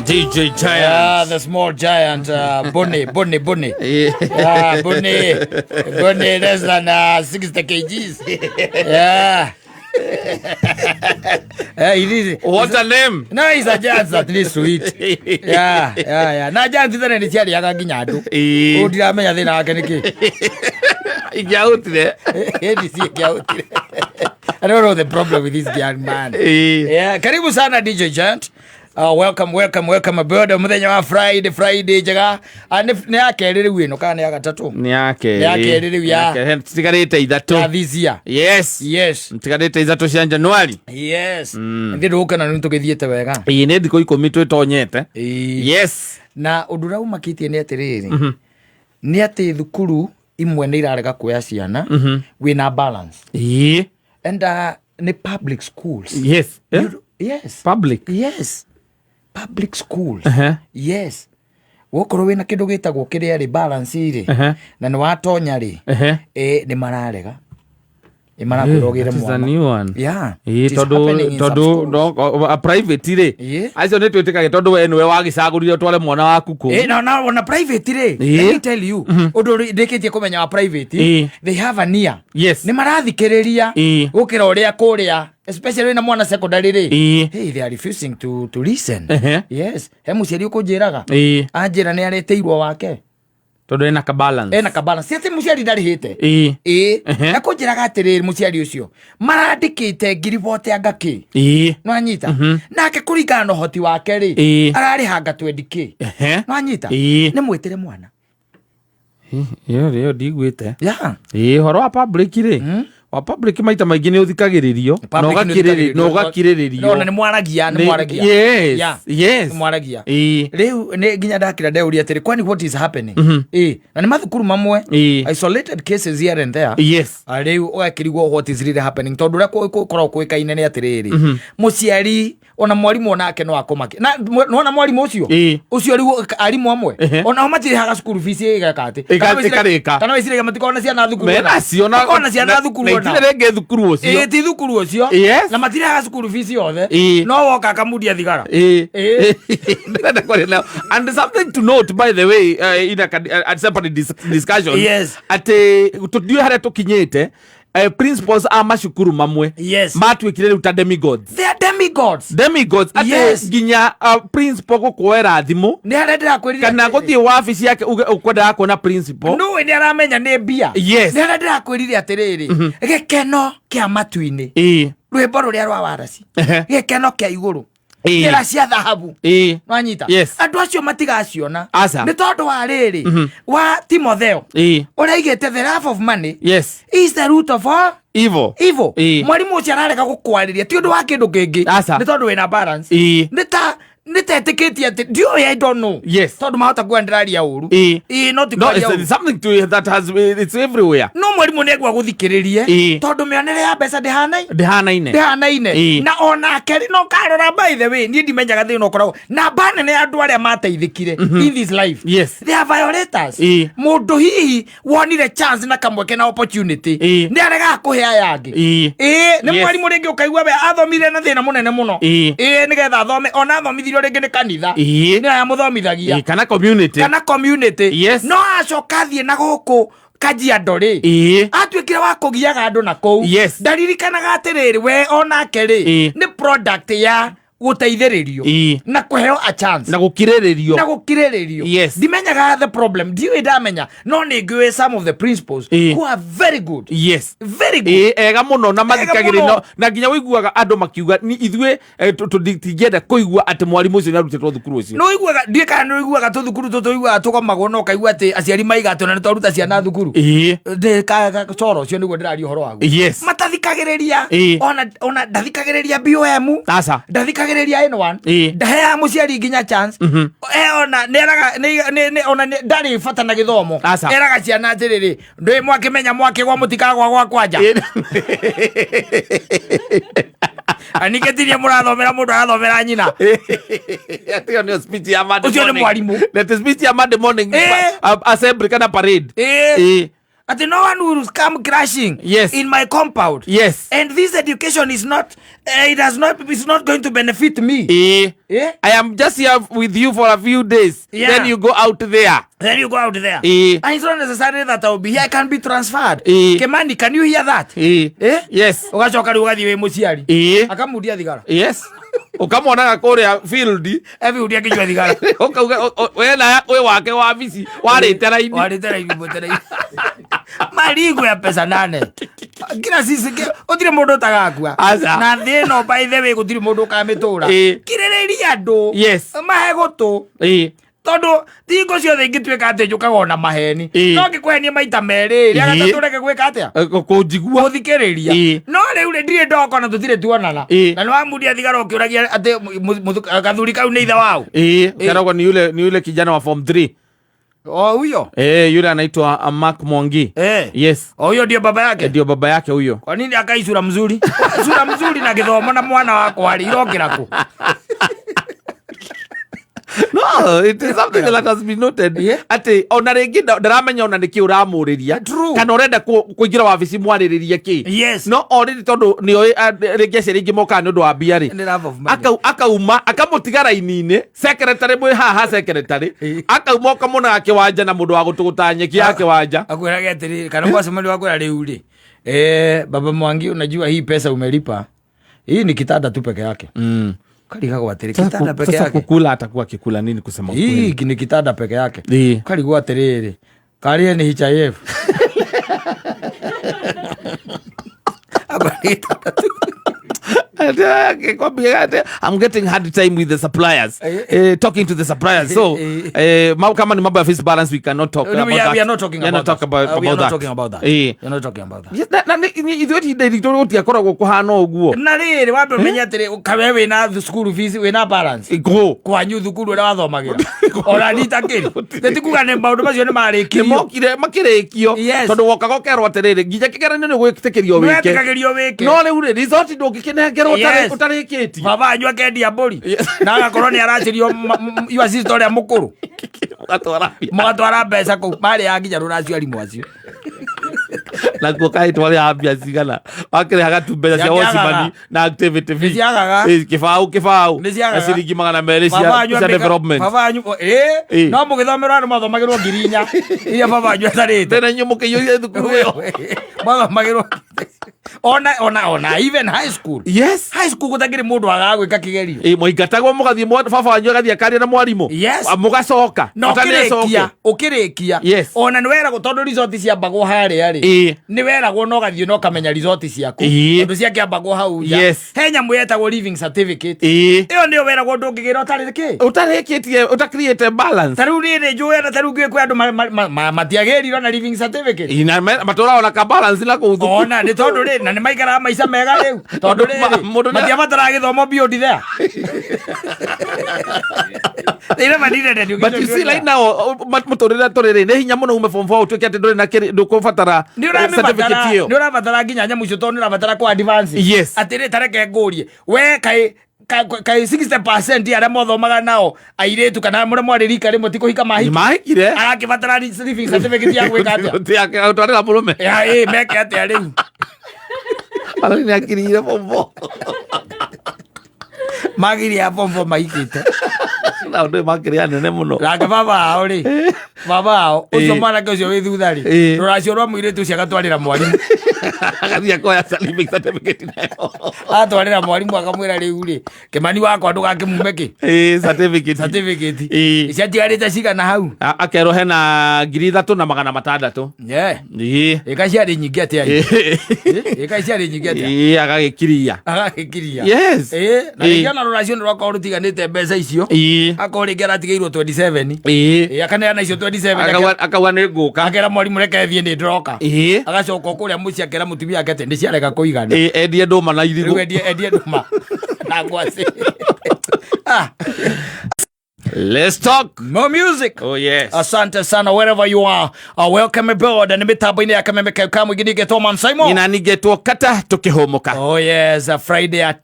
DJ Giant. Yeah, the small giant, Bunny, Bunny, Bunny. Yeah, Bunny, Bunny, less than 60 kgs. Yeah. It is. What a name. No, he's a giant that needs to eat. Yeah. Na giant tene nĩ ciarĩaga nginya andũ. Ũyũ ndiramenya thĩna wake nĩ kĩ. Ingĩahotire. Hĩndĩ ciĩkĩahotire. I don't know the problem with this young man. Yeah, karibu sana DJ Giant. Welcome, welcome, welcome aboard. Muthenya wa Friday, Friday njega. Ah, nĩ ya kerĩ rĩu ĩno kana nĩ ya gatatũ? Nĩ ya kerĩ. Nĩ ya kerĩ rĩu ya- Tigarĩte ithatũ. Ya this year. Yes. Yes. Tigarĩte ithatũ cia January. Yes. Ndĩ ndũgũkena nĩ tũgĩthiĩte wega. Ĩĩ nĩ thikũ 10 twĩtonyete. Ĩĩ. Yes. Na ũndũ ũrĩa ũmakĩtie nĩ atĩrĩrĩ, nĩ atĩ thukuru imwe nĩ irarega kuoya ciana wĩna balance. Ĩĩ. And nĩ public schools. Yes. Eh? Yes. Public. Yes. Public schools. Yes. Wokorwo wĩna kĩndũ gĩtagwo kĩrĩa rĩ balance rĩ na nĩ watonya rĩ nĩ mararega nĩ marakwĩra ũgĩre That is a mwana. new one. Yeah. Ĩĩ, It is tondũ happening in some tondũ schools. no, a private rĩ Ĩĩ. acio nĩ twĩtĩkagia tondũ we nĩwe wagĩcagũrire ũtware mwana waku kũu. Na ona private rĩ, Ĩĩ. let me tell you, ũndũ ũrĩa ndĩkĩtie kũmenya wa private, Ĩĩ. they have an ear. Yes. Nĩ marathikĩrĩria Ĩĩ. gũkĩra ũrĩa kũrĩa especially wĩna mwana secondary rĩ. Ĩĩ. Hey, they are refusing to listen. Yes. He mũciari ũkũnjĩraga. Ĩĩ. Anjĩra nĩ aretĩirwo wake. Tondũ ena ka balance. Ena ka balance. Si atĩ mũciari ndarĩhĩte. Ĩĩ. Ĩĩ. Ekũnjĩraga atĩrĩrĩ mũciari ũcio marandĩkĩte ngiri bote anga kĩ. Ĩĩ. Nwanyita. Nake kũringana na ũhoti wake rĩ, ararĩhanga 20K. Nwanyita. Ĩĩ. Nĩ mwĩtĩre mwana. Ĩyo rĩo ndiguĩte. Yeah. Ĩĩ, ũhoro wa public rĩ, wa public maita maingĩ nĩ ũthikagĩrĩrio na Public nĩ ũgakirĩrĩ- na ũthikagĩrĩrio. ũgakirĩrĩrio. No, na nĩ mwaragia, nĩ mwaragia. Yes, Yeah. yes. Nĩ mwaragia. Ĩĩ. Rĩu nĩ nginya ndakĩra ndeuria atĩrĩ, kwani what is happening? Ĩĩ, na nĩ mathukuru mamwe. Ĩĩ. Isolated cases here and there. Yes. Rĩu ũgakĩrigwo what is really happening tondũ ũrĩa gũkoragwo kũĩkaine nĩ atĩrĩrĩ, mũciari ona mwarimũ onake no akũmake na nona mwarimũ ũcio Ĩĩ. ũcio rĩu arimũ amwe onao matirĩhaga cukuru fees ĩgeka atĩ Ĩkarĩka. kana wĩciragia matikona ciana thukuru Mena cio na matikona ciana thukuru na ona itirĩ rĩngĩ thukuru ũcio. Ĩĩ, ti thukuru ũcio Yes. na matirĩhaga cukuru fees yothe Ĩĩ. no woka akamundia thigara Ĩĩ. Ĩĩ. Ndĩrenda kwaria nao. And something to note by the way, in a separate discussion Yes. atĩ tũtiũĩ harĩa tũkinyĩte, principals a macukuru mamwe Yes. matuĩkire rĩu ta demigods. They are demigods. Demigods atĩ Yes. nginya principal gũkuoera thimũ Nĩ harĩa ndĩrakwĩrire kana atĩrĩrĩ. gũthiĩ wabici yake uge ũkwendaga kuona principal. Nũĩ nĩ aramenya nĩ mbia. Yes. Nĩ harĩa ndĩrakwĩrire atĩrĩrĩ, gĩkeno kĩa matu-inĩ, Ĩĩ. rwĩmbo rũrĩa rwa waraci, gĩkeno kĩa igũrũ, Ĩĩ. njĩra cia thahabu. Ĩĩ. Nwanyita. Yes. Andũ acio matigaciona. Aca. Nĩ tondũ wa rĩrĩ wa Timotheo Ĩĩ. ũrĩa aigĩte the love of money Yes. is the root of all Evil. evil. Ĩĩ. Mwarimũ ũcio ararega gũkwarĩria ti ũndũ wa kĩndũ kĩngĩ Aca. nĩ tondũ wĩna balance. Ĩĩ. Nĩ ta nĩ tetĩkĩtie atĩ ndiũĩ, I don't know. Yes. Tondũ mahota kuga ndĩraria ũru. Ĩĩ. Ĩĩ, no ti No, kwaria it's ũru. something to that has it's everywhere. No mwarimũ nĩ egwa gũthikĩrĩrie Ĩĩ. tondũ mĩonere ya mbeca ndĩhanaine. Ndĩhanaine. Ndĩhanaine. Ĩĩ. Na onake rĩ, no karora by the way niĩ ndimenyaga thĩna ũkoragwo namba nene ya andũ arĩa mateithĩkire in this life. Yes. They are violators. Ĩĩ. Mũndũ hihi wonire chance na kamweke na opportunity Ĩĩ. nĩ aregaga kũhe aya angĩ. Ĩĩ. Ĩĩ, nĩ Yes. mwarimũ rĩngĩ ũkaigua we athomire na thĩna mũnene mũno. Ĩĩ. Ĩĩ, nĩgetha athome ona athomithirio rĩngĩ nĩ kanitha. Ĩĩ. Nĩ ayamũthomithagia Ĩĩ, kana community. kana community. Yes. No acoka athiĩ na gũkũ Kajiado rĩ, Ĩĩ. atuĩkire wa kũgiaga andũ na kũu. Yes. Ndaririkanaga atĩrĩrĩ we onake rĩ Ĩĩ. nĩ product ya gũteithĩrĩrio Ĩĩ. na kũheo a chance Na gũkirĩrĩrio. na gũkirĩrĩrio. Yes. Ndimenyaga the problem, ndiũĩ ndamenya, no nĩ ngĩũĩ some of the principals Ĩĩ. who are very good. Yes. Very good. Ĩĩ, ega mũno na mathikagĩrĩria mũno. na nginya ũiguaga andũ makiuga ni ithuĩ tũtingĩenda kũigua atĩ mwarimũ ũcio nĩ arutĩtwo thukuru ũcio. Nĩ ũiguaga, ndiũĩ kana nĩ ũiguaga tũthukuru tũtũ ũiguaga tũgomagwo na ũkaigua atĩ aciari maiga atĩ ona nĩ twaruta ciana thukuru. Ĩĩ. Ndĩ coro ũcio nĩguo ndĩraria ũhoro waguo. Yes. Matathikagĩrĩria. Ĩĩ. Ona ndathikagĩrĩria BOM. Aca. Ndathikagĩrĩria anyone. Ĩĩ. Ndaheaga mũciari nginya chance. Ona nĩeraga ona ndarĩ bata na gĩthomo. Aca. Eraga ciana atĩrĩrĩ, ndũĩ mwakĩmenya mwakĩgwa mũtikagwa gwa kwanja. Anike tirie mũrathomera mũndũ arathomera nyina. Ati ĩyo nĩyo speech ya Monday Ũcio nĩ morning. mwarimũ. That is speech ya Monday morning Ĩĩ. assembly kana parade. Ĩĩ. Ĩĩ. Ati no one will come crashing in my compound. And this education is not it does not, it's not going to benefit me. I am just here with you for a few days. Then you go out there. Then you go out there. And it's not necessary that I will be here. I can be transferred. Kimani, can you hear that? Yes. Ugacoka rĩu ũgathiĩ wĩ mũciari. Akamundia thigara. Yes, ukamwonaga kũrĩa field. Every akĩnyua thigara. Ũkauga we na wĩ wake wabici warĩte raini. Warĩte raini mũtere. Marigo ya pesa nane. Kila sisi gũtirĩ mũndũ ũtagakua. Aca. Na thĩ ĩno, by the way, gũtirĩ mũndũ ũkamĩtũra. Kirĩrĩria andũ. Mahe gũtũ. Tondũ ti hingo ciothe ingĩtuĩka atĩ njũkaga ona maheni. No ngĩkũhenia maita merĩ, rĩa gatatũ reke gwĩka atĩa? Kũnjigua. Gũthikĩrĩria. No rĩu rĩ, ndirĩ ndoka na tũtirĩ tuonana. Na nĩ wamundia thigara ũkĩũragia atĩ gathuri kau nĩ ithe wao. Karogwo ni yule kijana wa form 3. O huyo. Yule anaitwa Mark Mwangi. Yes. O huyo ndio baba yake. Ndio baba yake huyo. Kwa nini akai sura mzuri? Sura mzuri na gĩthomo na mwana wakwa rĩ, irokĩra kũ? No, it is something that has been noted. Atĩ ona rĩngĩ ndaramenya ona nĩkĩ ũramũrĩria. Kana ũrenda kũingĩra wabici mwarĩrĩrie kĩ. No already tondũ nĩoĩ rĩngĩ aciari aingĩ mokaga nĩ ũndũ wa mbia rĩ. Nĩ love of money. Akauma akamũtiga raini-inĩ, secretary mwĩ haha secretary. Akauma ũkamuonaga kĩwanja na mũndũ wa gũtũgũta nyeki ya kĩwanja. Akwĩrage atĩrĩrĩ, kana gwacemania wakwĩra rĩu rĩ, baba Mwangi, unajua hii pesa umelipa hii ni kitanda tu peke yake. Karigagwo atĩrĩ, kitanda peke Sasa yake? Kukula atakuwa akikula nini, kusema Hii ukweli? ni kitanda peke yake. Karigwo atĩrĩrĩ, karie ni HIV. Akwa ni kitanda tu. Akikwambia ati, "I'm getting hard time with the suppliers." Talking to the suppliers. So, kama ni mambo ya fees balance, we cannot talk No, about that. we are not talking We are not about that. talk about, We are about not that. talking about that. We are not talking about that. Yes, na ithuĩ ti ndĩritũ gũtiakoragwo kũhana ũguo. Na rĩrĩ, wambe ũmenye atĩrĩ, kawe wĩna school fees, wĩna balance Kũ? Kwanyu thukuru ũrĩa wathomagĩra ona nitakĩri nĩ kuga nĩ maũndũ macio nĩ marĩkirio. Nĩmokire makĩrĩkio. Tondũ wokaga ũkerwo atĩrĩrĩ, nginya kĩgeranio nĩ gwĩtĩkĩrio wĩke. Nĩwetĩkagĩrio wĩke. No rĩu rĩ, result ndũngĩkĩnengerwo ũtarĩkĩtie. Baba anyu akendia mbũri na agakorwo nĩ aracĩrio your sister ũrĩa mũkũrũ. Mũgatwara mbia. Mũgatwara mbeca kũu marĩaga nginya rũracio arimũ acio. Nakuo kaĩ twarĩhaga mbia cigana, wakĩrĩhaga tu mbeca cia Ciakĩagaga. watchman na activity fee. Nĩciagaga. Kĩbaũ kĩbaũ Nĩciagaga. na ciringi 200 Baba anyu cia development. Baba anyu no mũgĩthomerwo andũ mathomagĩrwo 4,000 iria baba anyu atarĩte. Tena inyuĩ mũkĩiyũria thukuru ĩyo. Mathomagĩrwo ona even high school. High school gũtakĩrĩ mũndũ agaga gwĩka kĩgerio. Mũingatagwo mũgathiĩ baba wanyu agathiĩ akaria na mwarimũ. Mũgacoka. Na Bata nĩ ũkĩrĩkia acoke. ũkĩrĩkia ona nĩ weragwo, tondũ result ciambagwo harĩa rĩ, nĩ weragwo no gathiĩ na ũkamenya result ciaku, tondũ ciakĩambagwo hau nja. He nyamũ yetagwo leaving certificate. Ĩyo nĩyo weragwo ndũngĩgĩra ũtarĩ kĩ? Ũtarĩkĩtie ũta balance. Ta rĩu rĩrĩ njũĩ ona ta rĩu ngĩũĩ kwĩ andũ matiagĩrirwo na leaving certificate. Na matũraga ona ka balance na kũu thukuru. Ona nĩ tondũ rĩ, na nĩ maikaraga maica mega rĩu, tondũ rĩrĩ Mũndũ matiabataraga gĩthomo beyond there. They never needed education But you see, beyond right there. now mũtũrĩre tũrĩ rĩ, nĩ hinya mũno ume form 4 ũtuĩke atĩ ndũrĩ na ndũkũbatara Nĩ certificate ũramĩbatara. ĩyo. Nĩ ũrabatara nginya nyamũ icio, tondũ nĩ ũrabatara kũ advance. Atĩrĩ, tareke ngũrie we, kaĩ kaĩ 60% arĩa mothomaga nao airĩtu kana mũrĩa mwarĩ rika rĩmwe ti kũhika mahiki? Mahikire. Arakĩbatara leaving certificate ya gwĩka atĩa? Gũtwarĩra mũrũme. Ya ĩ meke atĩa rĩu? Arĩ nĩ akiriire form 4. Magiri ya form 4 mahikĩte. Na ũndũ makĩrĩ anene mũno. Nake baba ao rĩ, baba ao ũcio, mwanake ũcio wĩ thutha rĩ, rũracio rwa mũirĩtu ũcio agatwarĩra mwarimũ. Agathiĩ akoya leaving certificate nayo. Atwarĩra mwarimũ akamwĩra, "Rĩu rĩ, Kĩmani wakwa ndũgakĩmume kĩ?" Certificate. Certificate. Ciatigarĩte cigana hau? Akerwo hena 3600. Ĩka ciarĩ nyingĩ atĩa? Ĩka ciarĩ nyingĩ atĩa? Agagĩkiria. Agagĩkiria. Na rĩngĩ ona rũracio nĩ rwakorwo rũtiganĩte mbeca icio. Akorwo rĩngĩ aratigĩirwo 27. Akaneana icio 27. Akauga nĩ ngũka. Akera mwarimũ, "Reke thiĩ, nĩ ndĩroka." Agacoka kũrĩa mũciĩ akera mũtumia ake atĩ nĩ ciarega kũigana. Endie ndũma na Rĩu irigũ. endie ndũma na ngwacĩ. Ah, Let's talk. More music. Oh yes. Asante sana wherever you are. Welcome aboard nĩ mĩtambo-inĩ ya Kameme Kau Kamũingĩ nĩgetwo Man Simon. Nina ningetwo kata tukĩhũmũka. Oh yes, a Friday at